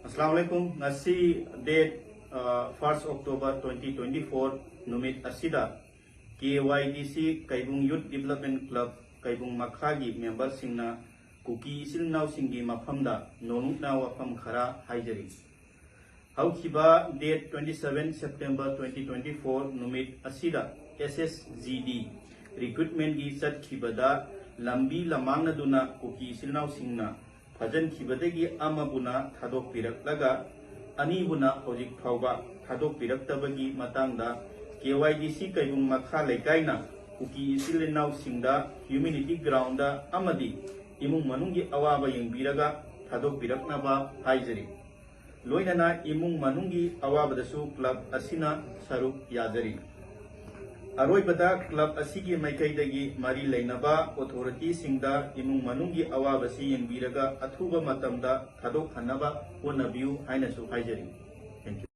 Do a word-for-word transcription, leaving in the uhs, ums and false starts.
ꯑꯁꯂꯥꯝ ꯑꯂꯩꯀꯨꯝ꯫ ꯉꯁꯤ date, ꯑ, first October twenty twenty four ꯅꯨꯃꯤꯠ ꯑꯁꯤꯗ K Y D C ꯀꯩꯕꯨꯡ Youth Development Club ꯀꯩꯕꯨꯡ ꯃꯈꯥꯒꯤ memberꯁꯤꯡꯅ ꯀꯨꯀꯤ ꯏꯆꯤꯜ ꯏꯅꯥꯎꯁꯤꯡꯒꯤ ꯃꯐꯝꯗ ꯅꯣꯡꯂꯨꯛꯅ ꯋꯥꯐꯝ ꯈꯔ ꯍꯥꯏꯖꯔꯤ꯫ ꯍꯧꯈꯤꯕ date twenty seven September twenty twenty four ꯅꯨꯃꯤꯠ ꯑꯁꯤꯗ S S G D recruitmentꯀꯤ ꯆꯠꯈꯤꯕꯗ ꯂꯝꯕꯤ ꯂꯃꯥꯡꯅꯗꯨꯅ ꯀꯨꯀꯤ ꯏꯆꯤꯜ ꯏꯅꯥꯎꯁꯤꯡꯅ ꯐꯥꯖꯤꯟꯈꯤꯕꯗꯒꯤ ꯑꯃꯕꯨꯅ ꯊꯥꯗꯣꯛꯄꯤꯔꯛꯂꯒ ꯑꯅꯤꯕꯨꯅ ꯍꯧꯖꯤꯛ ꯐꯥꯎꯕ ꯊꯥꯗꯣꯛꯄꯤꯔꯛꯇꯕꯒꯤ ꯃꯇꯥꯡꯗ K Y D C ꯀꯩꯕꯨꯡ ꯃꯈꯥ ꯂꯩꯀꯥꯏꯅ ꯀꯨꯀꯤ ꯏꯆꯤꯜ ꯏꯅꯥꯎꯁꯤꯡꯗ Humanity Groundꯗ ꯑꯃꯗꯤ ꯏꯃꯨꯡ ꯃꯅꯨꯡꯒꯤ ꯑꯋꯥꯕ ꯌꯦꯡꯕꯤꯔꯒ ꯊꯥꯗꯣꯛꯄꯤꯔꯛꯅꯕ ꯍꯥꯏꯖꯔꯤ꯫ ꯂꯣꯏꯅꯅ ꯏꯃꯨꯡ ꯃꯅꯨꯡꯒꯤ ꯑꯋꯥꯕꯗꯁꯨ club ꯑꯁꯤꯅ ꯁꯔꯨꯛ ꯌꯥꯖꯔꯤ꯫ ꯑꯔꯣꯏꯕꯗ club ꯑꯁꯤꯒꯤ ꯃꯥꯏꯀꯩꯗꯒꯤ ꯃꯔꯤ ꯂꯩꯅꯕ authorityꯁꯤꯡꯗ ꯏꯃꯨꯡ ꯃꯅꯨꯡꯒꯤ ꯑꯋꯥꯕꯁꯤ ꯌꯦꯡꯕꯤꯔꯒ ꯑꯊꯨꯕ ꯃꯇꯝꯗ ꯊꯥꯗꯣꯛꯍꯟꯅꯕ ꯍꯣꯠꯅꯕꯤꯌꯨ ꯍꯥꯏꯅꯁꯨ ꯍꯥꯏꯖꯔꯤ꯫ Thank you꯫